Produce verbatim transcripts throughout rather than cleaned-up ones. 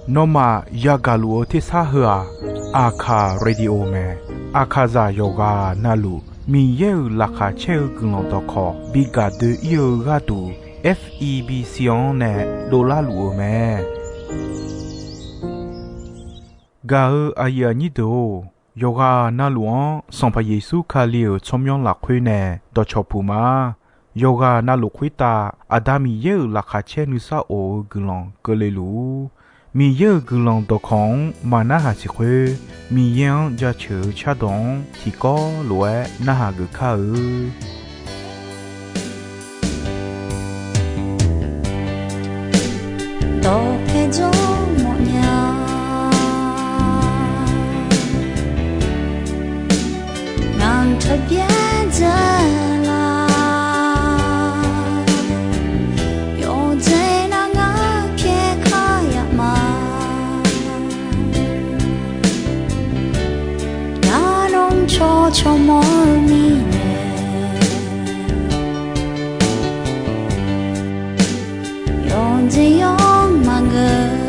Nawmaf yagaq luf-eu tersar heu-aq, Aqkaq Radio mae. Aqkaqzaq yawqghaq navluf Miqyaer-euq laqkhaq caer-eu guiqlanq dawqkawq bi gaq doe-ir-eu gharduq, F E B C-anr nae dovlar luf-eu mae. Gaq-eu aqyuif aqnyir deuq-or, yawqghaq navluf-anr Sanqpaq Yeqsur Kali-euq tsawrmyanr lafkhoer nae dawqcawq puq ma. Yawqghaq navluf khoertav Aqda Miqyaer-euq laqkhaq caer nuisar of-eu guiqlanq keuvle luf-ur. Miqyaer-euq guiqlanq dawqkawq-anr maqnarhaq siq khoer, Miqyaer-anr jaceuq-eu cardawq-anr tiqkawv lof-aer narhaq geuf kar-eu. Dawqpae jawr mawfnya, ngaq-anr taqbyaer dzae la. Yawqjeq nar ngar pyaer kar yaf ma. Ngar nawr cawv cawv mawr-eu mirnae, yawqjeq yawr maqngeur.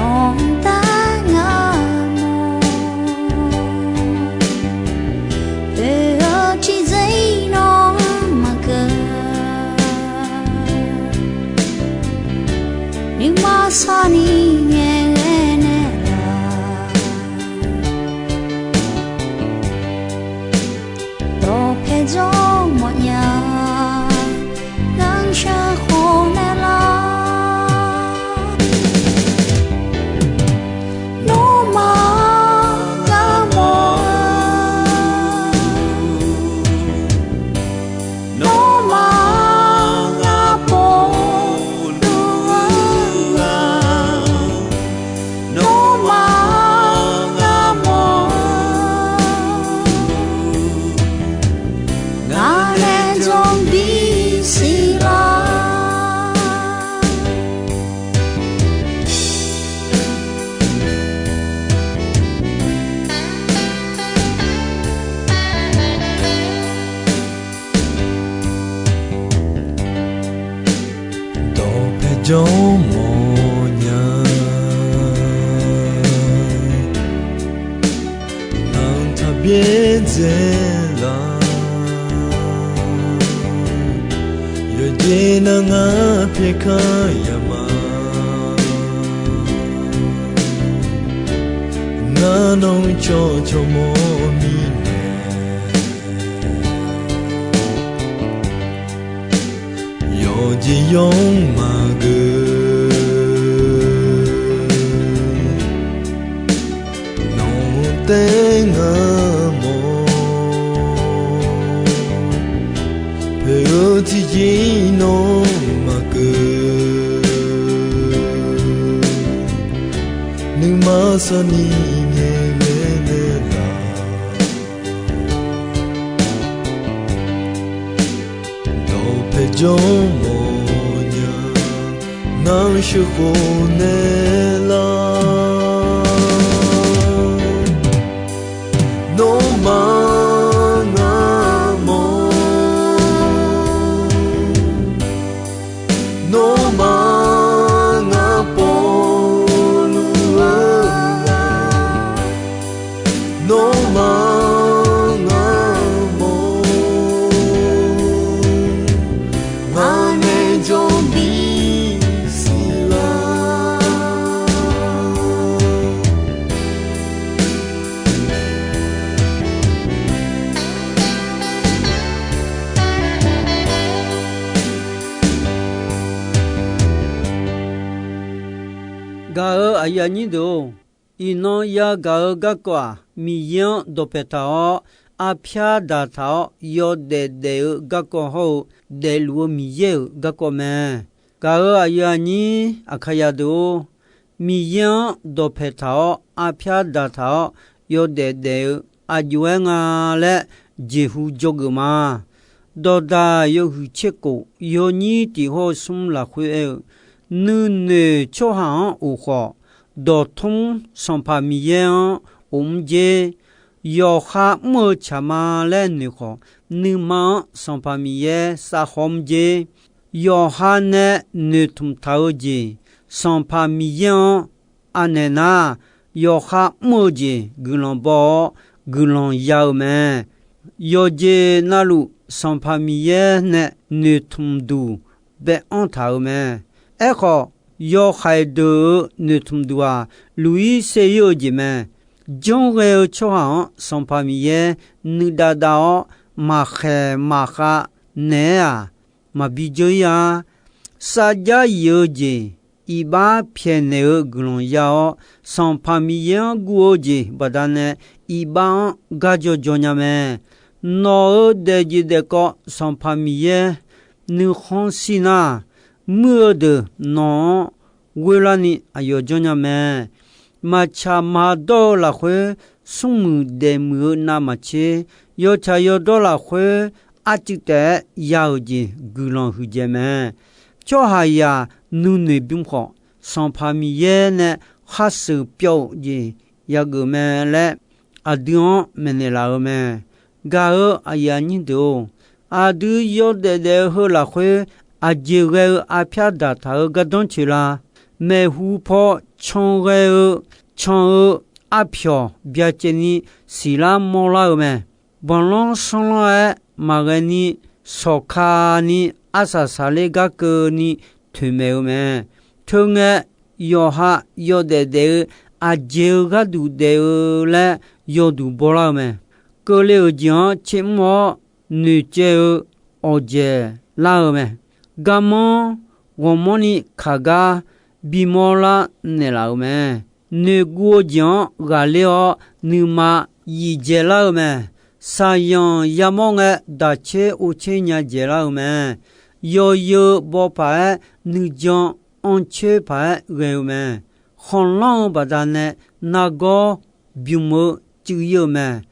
Nawq-anr taef ngar mawr, oe-eu tiqjeq-ir nawr maqgeur. Nuima sarni ngaeqghae naeqlaf, dawqpae jawr mawfnya, ngar sheuqkhof naeqlaf. Nawmaf ngar mawr-eu, nawmaf ngar pov luf-eu, nawmaf ngar mawr-eu, ngaq nae jawr bisiq lar. Dawqpae jawr mawfnya, ngaq-anr taqbyaer dzae la. Yawqjeq nar ngar pyaer kar yaf ma. Ngar nawr cawv cawv mawr mirnae, yawqjeq yawr maqgeur. Nawq-anr taef ngar mawr, poeq-eu tiqjeq-ir nawr maqgeur. Nuima sarni ngaeqghae naeqlaf, dawqpae jawr mawfnya, ngar sheuqkhof naeqlaf. Nawmaf ngar mawr, nawmaf ngar pov luf-eu, nawmaf ngar mawr-eu, ngaq nae jawr bisiq lar. Gaq-eu aqyuif aqnyir deuq-or, iqnan yagaq-eu garkawv-aq, Miqyaer-anr dawqpae taq-awr, arpyar daq taq-awr, yawdaef daef-eu garkawv hawr-eu, daefluf-eu Miqyaer-euq garkawv mae. Gaq-eu aqyuif aqnyir Aqkaqzaq deuq-or, Miqyaer-anr dawqpae taq-awr, arpyar daq taq-awr, yawdaef daef-eu aqjox-aer nga laer jeqhu dzawgeuf ma. Dawqdaq yawhuiq tser khof yawnyir tiq hawr-eu smr lafkhoer aer-eu, nuinoeq tsawrhaq-anr of khawf, dawqtmr Sanqpaq Miqyaer-anr of mr jer. Yawqha mr-eu tsaq ma laer noeq khawf, nuima-anr Sanqpaq Miqyaer savkhawv mr jer. Yawqha nae noeqtmq taq-eu jeq, Sanqpaq Miqyaer-anr anaeq nar, yawqha mr-eu jeq guiqlanq baw-awr, guiqlanq ya-eu mae. Yawqjeq navluf Sanqpaq Miqyaer nae noeqtmq duq bae-anr taq-euq mae. Aerkhawf, yawhaiq deuq-euq noeqtmq duq-aq, luq-ir ser-ir-eu jeq mae. Janrghae-eu tsawrhaq-anr Sanqpaq Miqyaer nuidav dav-awr, maqkhaeq maqkhav naeq-aer-aq, maqbi dzeur-ir-a. Sarjax yif-eu jeq iqbax pyaeqnaeq-eu guiqlanq ya-awr, Sanqpaq Miqyaer-anr guv-eu jeq baqdanae iqbax-anr gar jawr jawr nya mae. Nawq-euq daefjeq daefkawv Sanqpaq Miqyaer nuikhanr shir nar, muir-eu deuq nawq-anr ghoerlarni aqyawf janrnya mae. Maqtsaq maqdawr-eu lafkhoer, smrmuiq daefmuiq-eu navmaqtser, yawtsaq yawdawr lafkhoer, arcuiv taef-aer ya-euq jeq guiqlanq huiqdzaeq mae. Tsawrhaqzaq nuinoeq bym khawf, Sanqpaq Miqyaer nae khar sheuq pyawv-eu jeq yageuf mae laer, aqdui-anr maeqnaeq laf-eu mae. Gaq-eu aqyuif aqnyir deuq-or, aqdui yawdaef daef-eu heu lafkhoer, aqjeq ghae-eu arpyar daqtaq-eu gardanr coeq la? Maeqhu paw can ghae-eu can-eu arpyawq byacaevni siqlar mawrlar-eu mae. Banqlanr sanrlanr-aer maqghae ni, sawqkani arsaq saqler gar keuvni toeqmaeq-eu mae. Teungae, yawqha yawdaef daef-eu aqjeq-eu gharduq daef-eu laer yawduq bawlar-eu mae. Keuvle-euq jeq-anr tsermr-awr, noeqcaev-eu awqdzaeq lar-eu mae. Garmanr ghawqmanrni kaq gar bimawr lar naeqlaf-euq mae. Noeqguv-eu jeq-anr ghaqler-awr, nuima yif dzaelar-eu mae. Saqyanq yamawr ngae, daqtser ovtser nya dzaeqlar-eu mae. Yawzeu baw paq-aer, nuijan anrcoer paq-aer ghae-eu mae. Khanqlanr-eu baqdanae nargawr bym-eu cuiv-ir-eu mae.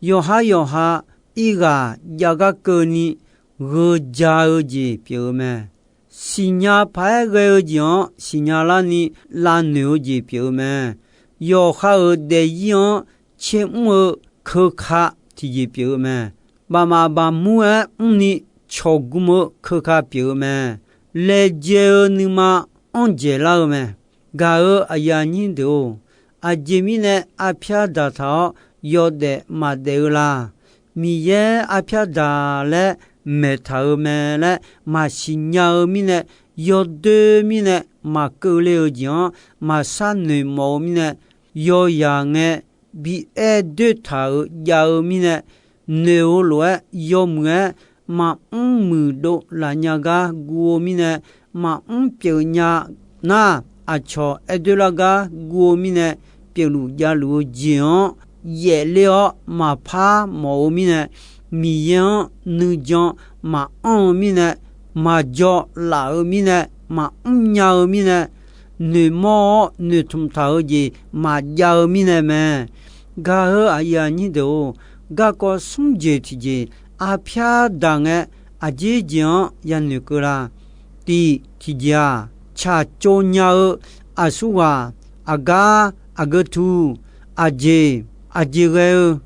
Yawqhar yawqha irghaq jav gar keuvni gheu ja-eu jeq pyeuf-eu mae. Siqnya paq-aer ghae-eu jeq-anr siqnya larni lavnoeq-eu jeq pyeuf-eu mae. Yawqha-euq daefzir-anr tsermr-eu keuka tiqjeq pyeuf-eu mae. Bafmaf bafmur-aer mrni cawqgm-eu keuka pyeuf-eu mae. Laejae-eu nuima anr dzaeqlar-eu mae. Gaq-eu aqyuif aqnyir deuq-or, aqjeq mirnae arpyar daqtaq-awr yawdaef maqdaef-eu la? Miqyaer arpyar daq laer maeqtaq-eu mae laer maqsiq nya-eu mirnae, yawdoer mirnae maqkeuvle-eu jeq-anr maqshar noeqmawf-eu mirnae, yawyaq ngae bi aer doer taq-euq jav-eu mirnae, noeq-eu lof-aer yawmuiq-aer maqmr muiqdov laf nya gar guv-eu mirnae, maqmr pyeuf nya nar, aqcawq aer doer lar gar guv-eu mirnae, pyeufluf javluf-eu jeq-anr yaefler-awr maqpar mawf-eu mirnae, Miqyaer-anr nuijan maqanr-eu mirnae, maqjaw laf-eu mirnae, maqmr nya-eu mirnae, noeqmawr-awr noeqtmq taq-eu jeq maqjav-eu mirnae mae. Gaq-eu aqyuif aqnyir deuq-or, garkawv smr jeq tiqjeq arpyar daq ngae, aqjeq jeq-anr yanoeq keuv la? Tiq tiqjeq-aq, tsaqtsov nya-eu aqsurghaq, aqgar, aqgeu tu, aqjeq, aqjeq ghae-eu.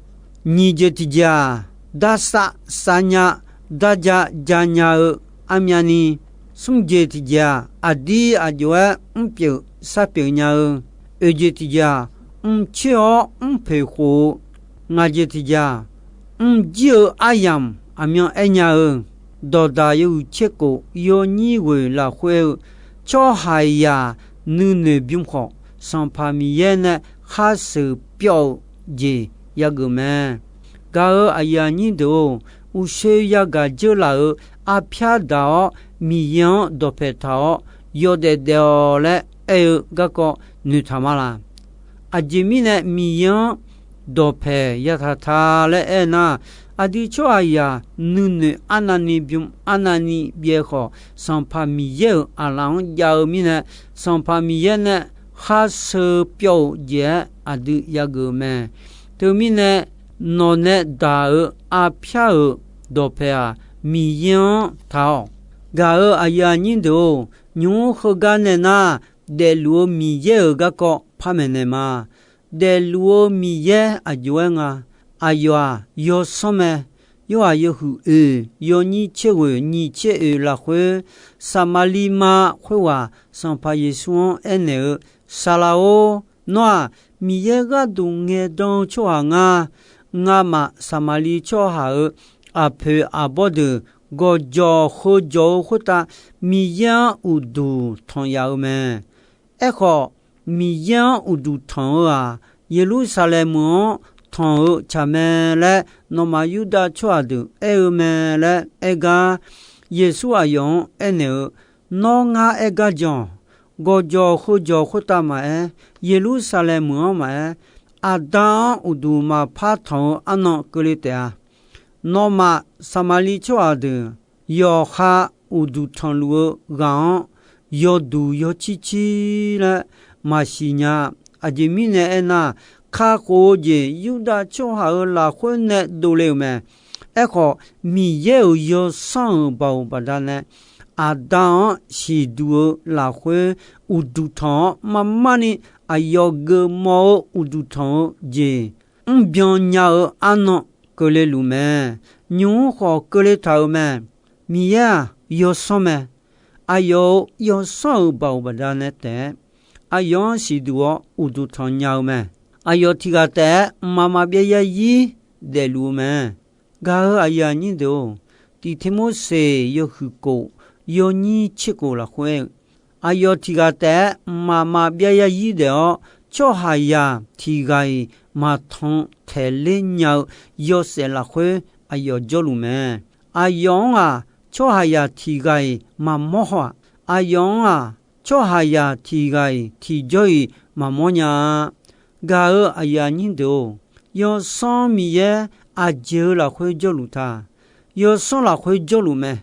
Nyiq jeq tiqjeq-aq, darsav sav nya, darja ja nya-eu armyavni. Smr jeq tiqjeq-aq, aqdir aqjox-aer mrpyeuf sharpyeuf nya-eu. Oeq jeq tiqjeq-aq, mrcoer-awr mrpoeq khof-eu. Ngaq jeq tiqjeq-aq, mrjir-eu aryamq aqmyan aer nya-eu. Dawqdaq yawhuiq tser khof yawnyir ghoeq lafkhoer-eu, tsawrhaqzaq nuinoeq bym khawf, Sanqpaq Miqyaer nae khar sheuq pyawv-eu jeq yageuf mae. Gaq-eu aqyuif aqnyir deuq-or, uqshoe yagaq dzeur laf-euq arpyar daq-awr Miqyaer-anr dawqpae taq-awr yawdaef daef-awq laer aer-eu garkawv noeqtaq ma laq? Aqjeq mirnae Miqyaer-anr dawqpae yataq ta laer aernar, aqdui tsawrhaqzaq nuinoeq arnavni bym arnavni byaev khawf, Sanqpaq Miqyaer-euq aqlaf-anr jav-eu mirnae, Sanqpaq Miqyaer nae khar sheuq pyawv-eu jeq-aer aqdui yageuf mae. Teumirnae, nawq nae daq-euq arpyar-euq dawqpae-aq, Miqyaer-anr taq-awq. Gaq-eu aqyuif aqnyir deuq-or, nymq-mr heugar nae nar, daefluf-eu Miqyaer-euq garkawv par maeqnaeq ma. Daefluf-eu Miqyaer aqjox-aer nga. Aqyawf-aq, yawsanr mae. Yorhaq yawhuiq oeq yawnyir tser ghoeq nyiq tser oeq lafkhoer, Saqmaqliv ma khoerghaq Sanqpaq Yeqsur-anr aernaeq-eu, Saqlaq-or, nawr-aq, Miqyaer gharduq ngaeqdan-eu tsawrhaq nga. Ngamaf Saqmaqliv tsawrhaq-euq aqpoeq aqbawr deuq gawqjawq heujawq-eu khoertav Miqyaer-anr uqduq tanq yaf-eu mae. Aerkhawf, Miqyaer-anr uqduq tanq-eu-aq, Yeqlursaqlaeq meuq-anr tanq-eu tsaq mae laer nawmaf Yurdav tsawrhaq deuq aer-eu mae laer aer gar, Yeqsur aqyawf-anr aernaeq-eu, Nawr ngar aer gar jan-awq. Gawqjawq heujawq khoertav maqaer, Yeqlursaqlaeq meuq-anr maqaer, Aqda-anr uqduq maqpar tanq-eu arnan keuvle taef-a. Nawmaf Saqmaqliv tsawrhaq deuq yawqha uqduq tanqluf-eu ghaq-anr yawduq yawcir cir laer maqsiq nya-a. Aqjeq mirnae aernar, kakhof-eu jeq Yurdav tsawrhaq-euq lafkhoer nae dovle-euq mae. Aerkhawf, Miqyaer-euq Yawsanr-euq baoq baqdanae, Aqda-anr siqduq-eu lafkhoer uqduq tanq-awr, marmarni aqyawf geufmawf-eu uqduq tanq-eu jeq mrbyan nya-eu arnan keuvle luf mae. Nymq-mr khawf keuvle taq-euq mae. Miqyaer-aq, Yawsanr mae. Aqyawf-euq Yawsanr-euq baoq baqdanae taef-aer, aqyawf-anr siqduq-awr uqduq tanq nya-eu mae. Aqyawf tiq ghaq taef-aer mqmaq maqbyav yarzir daefluf-eu mae. Gaq-euq aqyuif aqnyir deuq-or, Tiqtemmorseq yawhuiq kof yawnyir tser kof lafkhoer aer-eu, aqyawf tiq ghaq taef-aer mqmaq maqbyav yarzir daef-awr, tsawrhaqzaq tiq ghaq-iq maqtanq taeqler nya-eu yawshaef lafkhoer aqyawf jawrluf mae. Aqyawf-anr-aq, tsawrhaqzaq tiq ghaq-iq maqmawr haw-aq. Aqyawf-anr-aq, tsawrhaqzaq tiq ghaq-iq tiqjawr-iq maqmawr nya-a. Gaq-euq aqyuif aqnyir deuq-or, Yawsanr Miqyaer aqjeq-eu lafkhoer jawrluf ta? Yawsanr lafkhoer jawrluf mae.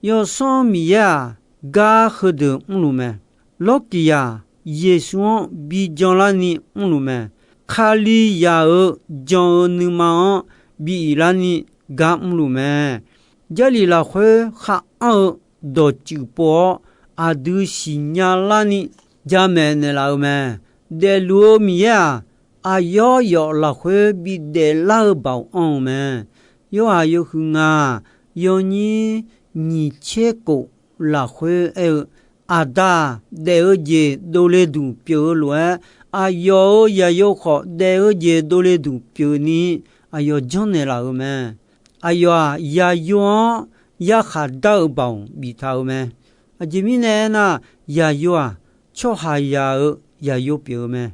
Yawsanr Miqyaer-aq, gar heudeuq mrluf mae. Lawrkiqzaq Yeqsur-anr bi janlarni mrluf mae. Kalizaq-euq jan-eu nuima-anr bi iflarni gar mrluf mae. Jarlif lafkhoer khar anr-eu dawqtsuif pov-awr, aqdui siqnya larni jamaeq naeqlaf-eu mae. Daefluf-eu Miqyaer-aq, aqyawf yawf lafkhoer bidaef lar-eu baoq anr-eu mae. Yorhaq yawhuiq ngaq yawnyir nyiq tser kof lafkhoer aer-eu, Aqda-aq, daef-eu jeq dovle duq pyeuf-eu lof-aer, aqyawf-euq yaqyo khawf daef-eu jeq dovle duq pyeufni aqyawf janrnaeq laf-euq mae. Aqyawf-aq, yaqyo-anr yarkhaq dar-eu baoq biftaq-euq mae. Aqjeq mirnae aernar, yaqyo-aq, tsawrhaqzaq-euq yaqyo pyeuf-eu mae.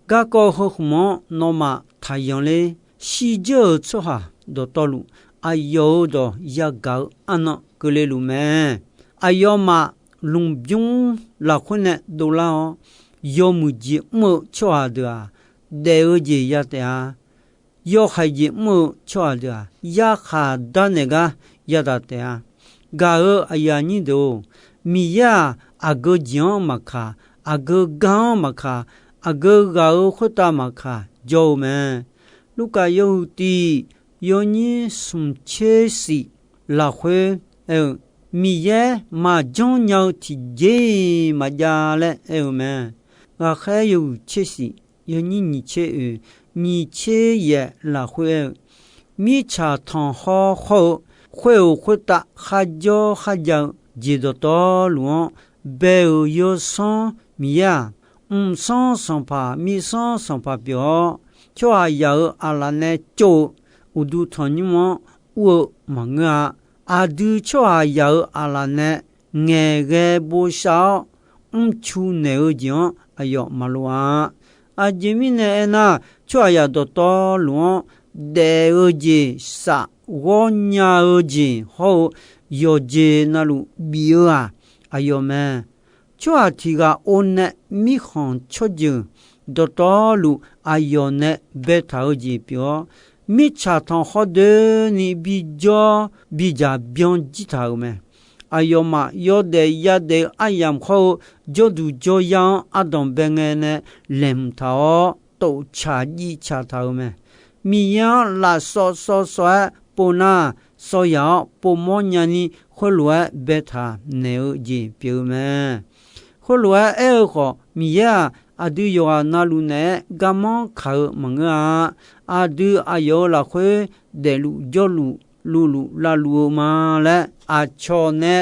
Garkawv heu khmq-anr nawmaf taqyanq ler. Shirdzeur-euq tsawrhaq dawqtawvluf, aqyawf-euq dawq yagaq-eu arnan keuvle luf mae. Aqyawfmaf lmqbymr lafkhoer nae dovlar-awr, yawmuiq jeq mr-eu tsawrhaq deuq-aq, daef-eu jeq ya taef-a. Yawhaiq jeq mr-eu tsawrhaq deuq-aq, yarkhaq darnaeq gar yadaq taef-a. Gaq-euq aqyuif aqnyir deuq-or, Miqyaer-aq, aqgeu jeq-anr maqkaq, aqgeu gar-anr maqkaq, aqgeu ghaq-euq khoertav maqkaq jawr-eu mae. Lurkaf yawhuiq tiq yawnyir smq tser shif lafkhoer aer-eu, Miqyaer maqjanr nya-eu tiqjeq-iq maqjav laer aer-eu mae. Ghaqkhaer yawhuiq tser shif yawnyir nyiq tser oeq, nyiq tser yaef lafkhoer aer-eu, mirtsaq tanqkhawr khawr-eu khoer-euq khoertav kharjawr kharjav-eu jeq dawqtawvluf-anr bae-euq Yawsanr Miqyaer-aq, mqsanr sanqpaq mirsanr sanqpaq pyeuf-awr, tsawrhaqzaq-euq aqlaf nae tsov-eu uqduq tanqnymr-anr ur-eu maqngeur-a. Aqdui tsawrhaqzaq-euq aqlaf nae ngaeqghae bosav-awr mrcu naeq-eu jeq-anr aqyawf maqloq-a. Aqjeq mirnae aernar, tsawrhaqzaq dawqtawvluf-anr daef-eu jeq, saf ghawr nya-eu jeq hawr-eu yawqjeq navluf bif-eu-aq, aqyawf mae. Tsawrhaq tiq ghaq or nae mirkhanq tsawrjeuq dawqtawvluf aqyawf nae baetaq-eu jeq pyeuf-awr, mirtsaq tanqkhawr doeni bijawr bidzaq byan jir taq-euq mae. Aqyawfmaf yawdaef yadaef-eu aryamq hawr-eu jawrduq jawryar-anr ardanq bae ngae nae laeqhmq taq-awr, toftsaq jivtsaq taq-euq mae. Miqyaer-anr lafsawv sawv sawv-aer pov nar, sawv yaq-awr povmawr nyani khoerlof-aer baetaq naeq-eu jeq pyeuf-eu mae. Khoerlof-aer aer-eu khawf, Miqyaer-aq, aqdui yawqghaq navluf naeq-aer garmanr kaq-eu maqngeur-a. Aqdui aqyawf-euq lafkhoer daefluf jawrluf luvluf lavluf-eu ma laer aqcawq nae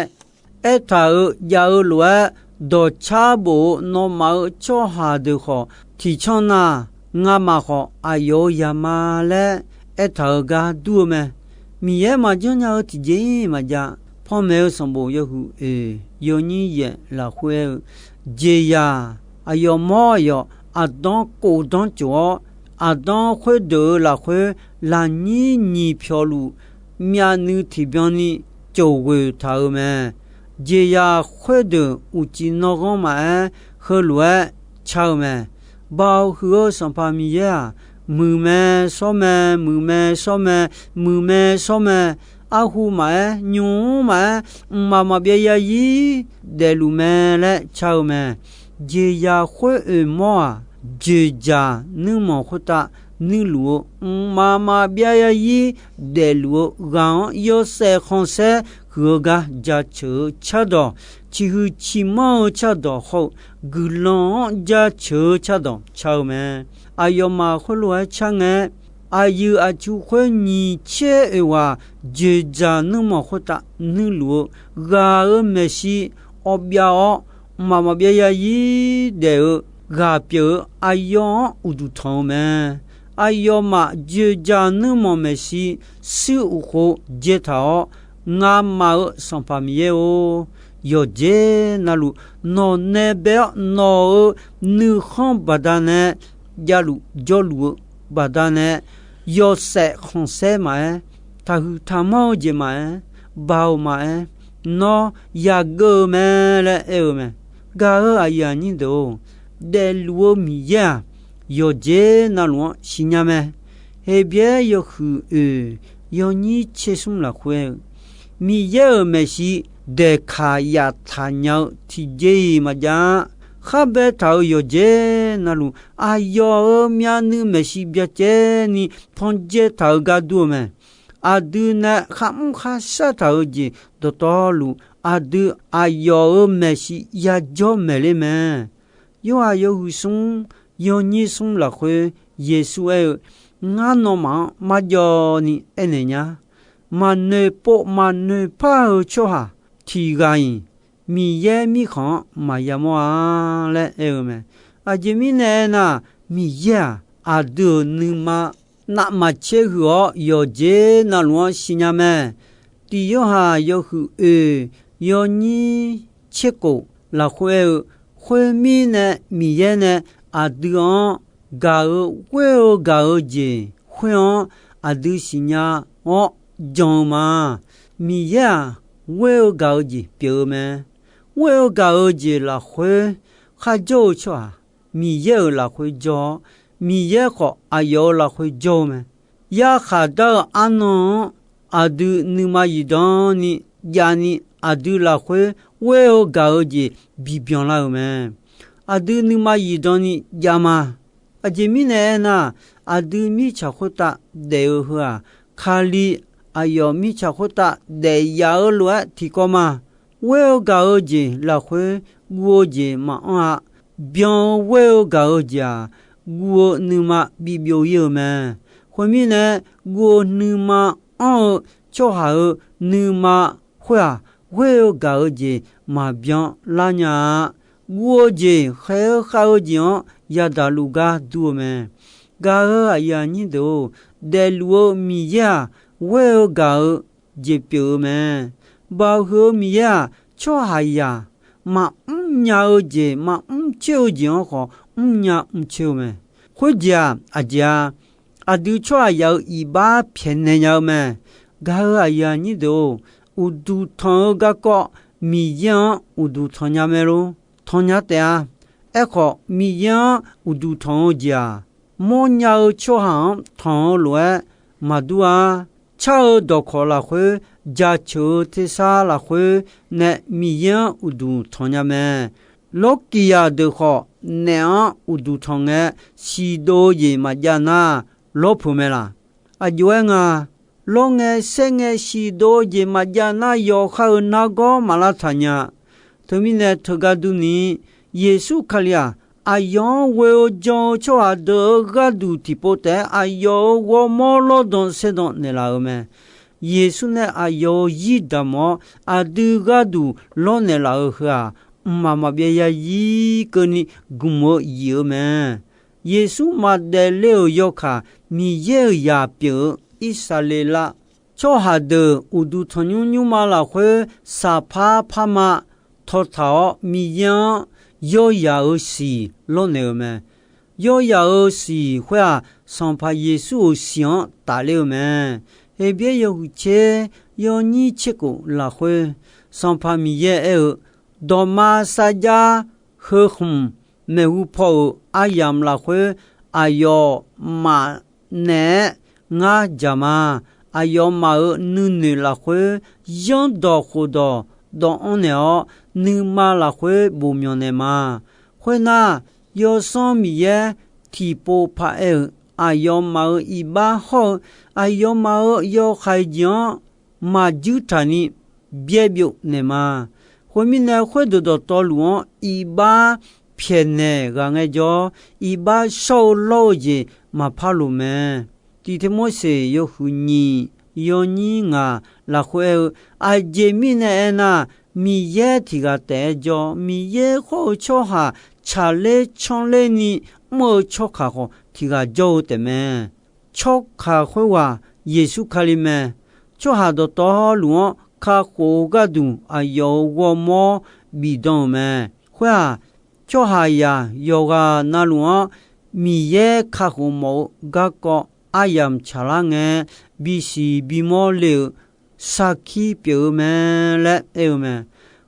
aertaq-euq jav-eu lof-aer, dawqcar bof-eu nawmaf-euq tsawrhaq deuq khawf, tiqcanr nar, ngamaf khawf aqyawf-euq zaq ma laer aertaq-euq gar dur-eu mae. Miqyaer maqjanr nya-eu tiqjeq-iq maqjav. Panmaeq-eu sanqbof yawhuiq oeq yawnyir yaef lafkhoer aer-eu, jeqzaq aqyawf mawr aqyawf aqdanr kofdanr cof-awr, aqdanr khoerdeuq-euq lafkhoer lafnyir nyiq pyawqluf myavnuiv tiqbyan ni cof ghoeq taq-euq mae. Jeqzaq khoerdeuq uqcif nawghanr maqaer, heulof-aer car-eu mae. Baoq huiq-eu Sanqpaq Miqyaer-aq, muiqmae shawr mae, muiqmae shawr mae, muiqmae shawr mae. Arhu maqaer, nymq-mr maqaer, mqmaq maqbyav yarzir daefluf mae laer car-eu mae. Jeqzaq khoer oeq mawr-aq, dzoeqdzaq nuirmanq khoertav nuirluf-eu, mqmaq maqbyav yarzir daefluf-eu ghaq-anr yawshaef khanqsaer huiq-eu gar jaceuq-eu cardawq, ciqhuiq ciqmanr-eu cardawq hawr-eu guiqlanq-anr jaceuq-eu cardawq car-eu mae. Aqyawfmaf khoerlof-aer car ngae, aqyuif aqtsu khoer nyiq tser oeq ghaq dzoeqdzaq nuirmanq khoertav nuirluf-eu ghaq-euq maeqshi awv byav-awr, mqmaq maqbyav yarzir daef-eu ghaq pyeuf-eu aqyawf-anr uqduq tanq-eu mae. Aqyawfmaf dzoeqdzaq nuirmanq maeqshi shuir uqkhov dzaetaq-awr, ngamaf-euq Sanqpaq Miqyaer-or, yawqjeq navluf nawq nae bae-awr nawq-euq nuikhanr baqdanae javluf jawrluf-eu baqdanae, yawshaef khanqsaer maqaer, taqhuiq taqmanr-eu jeq maqaer, baoq maqaer, nawr yageuv-eu mae laer aer-eu mae. Gaq-euq aqyuif aqnyir deuq-or, daefluf-eu Miqyaer-aq, yawqjeq navluf-anr siqnya mae. Heqbyaer yawhuiq oeq yawnyir tser smr lafkhoer aer-eu, Miqyaer-euq maeqshi daeqkaq yaftaq nya-eu tiqjeq-iq maqjav-a. Khar baetaq-euq yawqjeq navluf, aqyawf-euq myavnuiv maeqshi byacaevni pandzae taq-eu gar dur-eu mae. Aqdui nae kharmr kharshar taq-eu jeq dawqtawvluf, aqdui aqyawf-euq maeqshi yajawr maeqler mae. Yorhaq yawhuiq smr yawnyir smr lafkhoer Yeqsur aer-eu, Ngar nawmaf-anr marjawv ni aernaeq nya. Maqnoeq pov maqnoeq par-eu tsawrhaq tiq ghaq-iq Miqyaer mirkhanq-anr maqya mawr-a laer aer-eu mae. Aqjeq mirnae aernar, Miqyaer-aq, aqdui-euq nuima navmaqtser huiq-awr yawqjeq navluf-anr siqnya mae. Tiq Yorhaq yawhuiq oeq yawnyir tser kof lafkhoer aer-eu, Khoermirnae, Miqyaer nae aqdui-anr gaq-eu ghoer-eu gaq-eu jeq khoer-anr aqdui siqnya-awr jan-eu ma. Miqyaer-aq, ghoer-eu gaq-eu jeq pyeuf-eu mae. Ghoer-eu gaq-eu jeq lafkhoer kharjawr-eu tsawrhaq, Miqyaer-euq lafkhoer jawr-awr, Miqyaer khawf aqyawf-euq lafkhoer jawr-eu mae. Yarkhaq dar-eu arnan-anr aqdui nuima zifdan ni javni, aqdui lafkhoer ghoer-eu gaq-eu jeq bibyan lar-euq mae. Aqdui nuima zifdan ni jav ma. Aqjeq mirnae aernar, aqdui mirtsaq khoertav daef-eu heu-aq, Kali aqyawf mirtsaq khoertav daef yaf-eu lof-aer tiqkawv ma. Ghoer-eu gaq-eu jeq lafkhoer guv-eu jeq maqanr-a. Byan-eu ghoer-eu gaq-eu jeq-aq, guv-eu nuima bibyov ir-eu mae. Khoermirnae, guv-eu nuima anr-eu tsawrhaq-euq nuima khoer-aq, ghoer-eu gaq-eu jeq maqbyan lar nya-a. Guv-eu jeq khaeq-eu khav-eu jeq-anr yadaq luf gar dur-eu mae. Gaq-euq aqyuif aqnyir deuq-or, daefluf-eu Miqyaer-aq, ghoer-eu gaq-eu jeq pyeuf-eu mae. Baoq huiq-eu Miqyaer-aq, tsawrhaqzaq maqmr nya-eu jeq, maqmr coer-eu jeq-anr khawf mrnya mrcoer-eu mae. Khoerjeq-aq, aqjeq-a, aqdui tsawrhaqzaq-euq iqbax pyaeqnaeq nya-eu mae. Gaq-euq aqyuif aqnyir deuq-or, uqduq tanq-eu garkawv Miqyaer-anr uqduq tanq nya mae lor. Tanq nya taef-a. Aerkhawf, Miqyaer-anr uqduq tanq-eu jeq-aq, mawrnya-eu tsawrhaq-anr tanq-eu lof-aer maqdur-a. Car-eu dawqkawq lafkhoer, jaceuq-eu tersar lafkhoer nae Miqyaer-anr uqduq tanq nya mae. Lawrkiqzaq deuq khawf, naef-anr uqduq tanq ngae, siqdov-eu jeq maqjav nar, lawrpeuq mae laq? Aqjox-aer nga, lawr ngae saer ngae siqdov-eu jeq maqjav nar, yawqha-euq nargawr maq lavtaq nya. Teumirnae teugar durni, Yeqsur Kali-aq, aqyawf-anr ghoe-eu jan-eu tsawrhaq deuq-euq gharduq tiqpov taef-aer aqyawf-euq ghawrmawr lawrdan saerdan naeqlaf-euq mae. Yeqsur nae aqyawf-euq zir damq-awr, aqdui gharduq lawrnaeq laf-eu heu-aq, mqmaq maqbyav yazir keuvni gmq-eu yif-eu mae. Yeqsur maqdaef ler-euq yawkaq, Miqyaer-euq zaq pyeuf-eu Irsaqleqlav tsawrhaq deuq uqduq tanqnymr nymrma lafkhoer saqpar parma tawqtaq-awr, Miqyaer-anr yawzaq-euq siq lawrnaeq-eu mae. Yawzaq-euq siq khoer-aq, Sanqpaq Yeqsur-euq siq-anr tafler-eu mae. Heqbyaer yawhuiq tser yawnyir tser khof lafkhoer, Sanqpaq Miqyaer aer-eu, Dawqma sarjax heu khmq maeqhu paw-euq aryamq lafkhoer aqyawfmaf naeq-aer ngar dzaq ma. Aqyawfmaf-euq nuinoeq lafkhoer yanrdawq khofdawq dawv-anr naeq-awr, nuima lafkhoer bof myawq naeq ma. Khoernar, Yawsanr Miqyaer tiqpov paq-aer-euq aqyawfmaf-euq iqbax hawr-eu aqyawfmaf-euq yawhaiq jeq-anr maqjuir taqni byaer byov naeq ma. Khoermirnae, khoerdeuq dawqtawvluf-anr iqbax pyaeqnaeq ghaq ngaejawr, iqbax shawr-eu lawr-eu jeq maqpar loq mae. Tiqteq Morseq yawhuiq nyiq yawnyir ngaq lafkhoer aer-eu, aqjeq mirnae aernar, Miqyaer tiq ghaq taef-aer jawr, Miqyaer khawr-eu tsawrhaq tsaqler canrlerni mr-eu tsawrkaq khawf tiq ghaq jawr-eu taefmae. Tsawrkaq khoerghaq Yeqsur Kali mae. Tsawrhaq dawqtawvluf-anr kakhof-eu gharduq aqyawf-euq ghawrmawr bifdan-euq mae. Khoer-aq, tsawrhaqzaq yawqghaq navluf-anr Miqyaer kakhof mawf-eu garkawv aryamq tsaqlar ngae, bisiq bimawr le-euq sarkir pyeuf-eu mae laer aer-eu mae.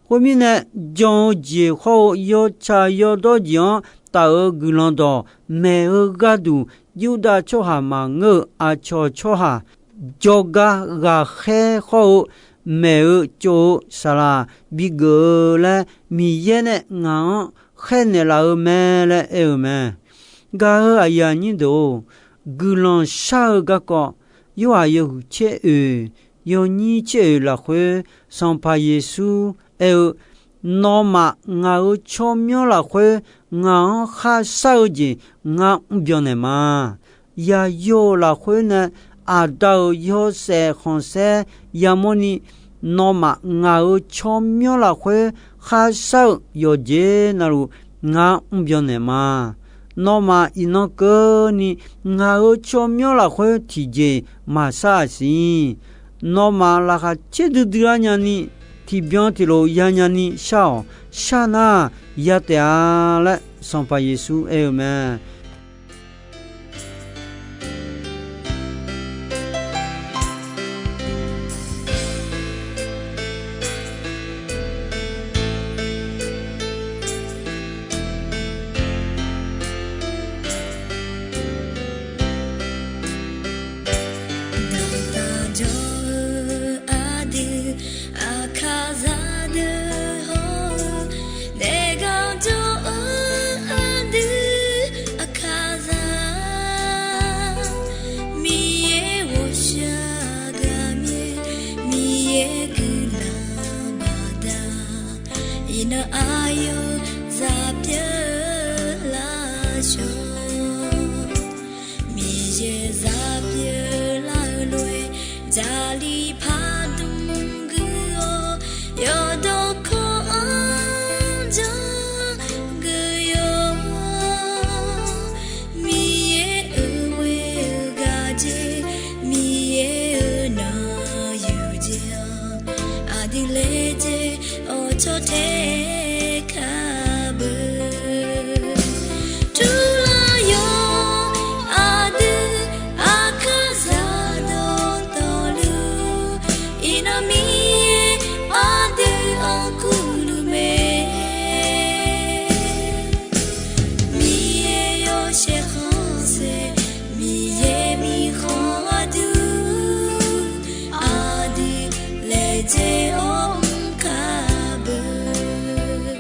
Khoermirnae, jan-eu jeq hawr-eu yawtsaq yawdawr jeq-anr taf-eu guiqlanq dawq maeq-eu gharduq, Yurdav tsawrhaq maqngeur-euq aqcawq tsawrhaq jawrgar ghaqkhaer hawr-eu maeq-eu tsov-eu saqlaq bigeuf-eu laer Miqyaer nae ngaq-anr khaernaeq laf-eu mae laer aer-eu mae. Gaq-euq aqyuif aqnyir deuq-or, guiqlanq shar-eu garkawv, Yorhaq yawhuiq tser oeq yawnyir tser oeq lafkhoer Sanqpaq Yeqsur aer-eu, Nawmaf ngaq-euq tsawrmyanr lafkhoer ngaq-anr kharshar-eu jeq ngar mrbyan naeq ma. Yaqyo-euq lafkhoer nae Aqda-euq yawshaef khanqsaer yamawrni, nawmaf ngaq-euq tsawrmyanr lafkhoer kharshar-eu yawqjeq navluf ngar mrbyan naeq ma. Nawmaf iqnan keuvni ngaq-euq tsawrmyanr lafkhoer tiqjeq maqshar-aq siq. Nawmaf laqkhaq caerdui dui-ar nyani, tiqbyan tiqlof yanya ni shar-awq. Shar nar, ya taef-a laer Sanqpaq Yeqsur aer-eu mae. Dawqtaq jawr-eu aqdui aqkaqzaq deuq hawr-eu, daefgar jawr-eu aqdui aqkaqzaq, Miqyaer ghawqshaq ghaqmyaer, Miqyaer guiqlanq baqda, iqnan aqyawf zaq pyeuf lavshawr. Miqyaer zaq pyeuf lar-eu lof-aer, jaqli pardmq guiq-awr, yawqdawq kawv-anr janr guiq-awr, Miqyaer-euq ghoer-eu gaq jeq, Miqyaer-euq nanq yuq jeq-anr, aqdui laejae-awr cawtae kar beu. Turlaqyaw aqdui aqkaqzaq dawqtawvluf, iqnan Miqyaer aqdui-anr kurluf mae. Miqyaer yawshaef khanqsaer, Miqyaer mirkhanq aqdui, aqdui laejae-awr mr kar beu.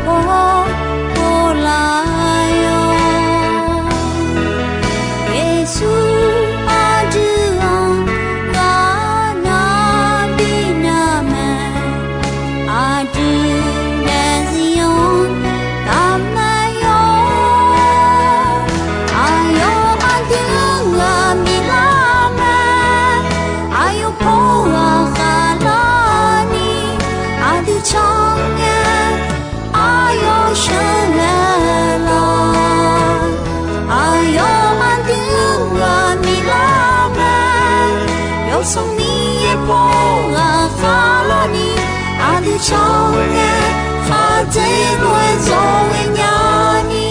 Pov, pov lar-awr, Yeqsur aqdui-anr ghaqnar bi nar mae, aqdui nae zir-anr taqmaer-awr, aqyawf aqdui-anr ghaq miqlar mae, aqyawf pov ghaq khaqlar ni aqdui can ngae, aqyawf sheuqghae lawq. Aqyawf aqdui-anr ghaq miqlar mae, Yawsanr Miqyaer pov ghaq khaqlar ni aqdui can ngae, khaqdzerzaq-aer dzawr ghaenya ni.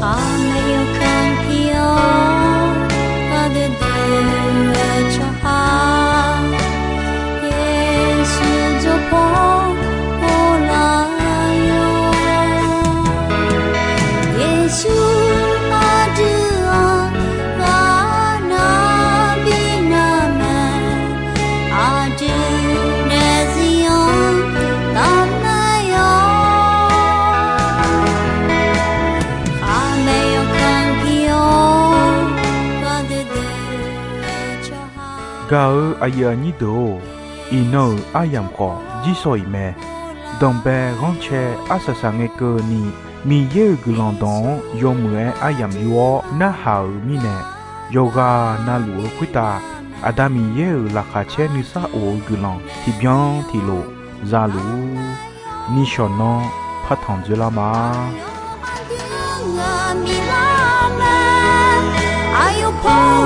Khaqmae yawkaq pir-awr, ghaq deuq deuq-eu tsawrhaq, Yeqsur jawrpaw pov lar-awr, Yeqsur aqdui-anr ghaqnar bi nar mae, aqdui nae zir-anr taqmaer-awr, khaqmae yawkaq pir-awr, ghaq deuq deuq-eu tsawrhaq. Gaq-eu aqyuif aqnyir deuq-or, iqnan-euq aryamq khawf jirsawq iq mae. Danqbae ghanrcae arsaq saq ngae keuvni, Miqyaer-euq guiqlanq dawq-anr yawmuiq-aer aryamq yur-awr narhaq-euq mirnae, yawqghaq navluf-eu khoertav Aqda Miqyaer-euq laqkhaq caer nuisar of-eu guiqlanq tiqbyan tiqlof za luf-ur. Nishawq nanr partanq dzoerlar ma. Aqyawf pov